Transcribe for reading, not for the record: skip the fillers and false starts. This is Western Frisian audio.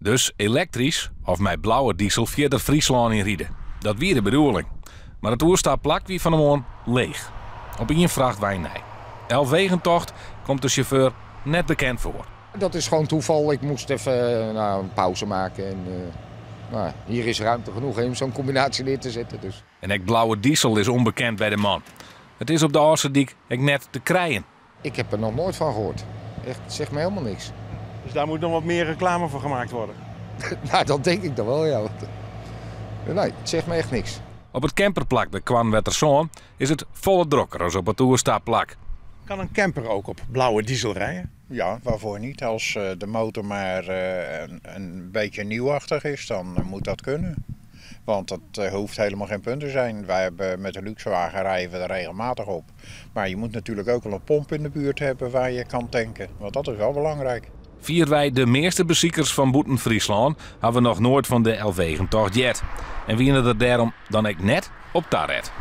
Dus elektrysk of mei blauwe disel fierder Fryslân yn ride. Dat wie de bedoeling. Mar it oerstapplak wie fan 'e moarn leech. Op ien frachtwein nei. Elfwegentocht komt de sjauffeur net bekend foar. Dat is gewoon toeval. Ik moest even nou, een pauze maken. En, nou, hier is ruimte genoeg om zo'n combinatie neer te zetten. Dus. En ek blauwe disel is ûnbekend by de man. It is op de Ofslútdyk ek net te krijen. Ik heb er nog nooit van gehoord. Echt, het zegt me helemaal niks. Dus daar moet nog wat meer reclame voor gemaakt worden? Nou, dat denk ik dan wel, ja. Nee, het zegt me echt niks. Op it camperplak by Koarnwertersân is it folle drokker as op it oerstapplak. Kan een camper ook op blauwe diesel rijden? Ja, waarvoor niet? Als de motor maar een beetje nieuwachtig is, dan moet dat kunnen. Want dat hoeft helemaal geen punt te zijn. Wij hebben met de luxewagen rijden we er regelmatig op. Maar je moet natuurlijk ook wel een pomp in de buurt hebben waar je kan tanken. Want dat is wel belangrijk. Fierwei de measte besikers fan bûten Fryslân hawwe noch noait fan de Elfwegentocht heard. En wiene der dêrom dan ek net op taret.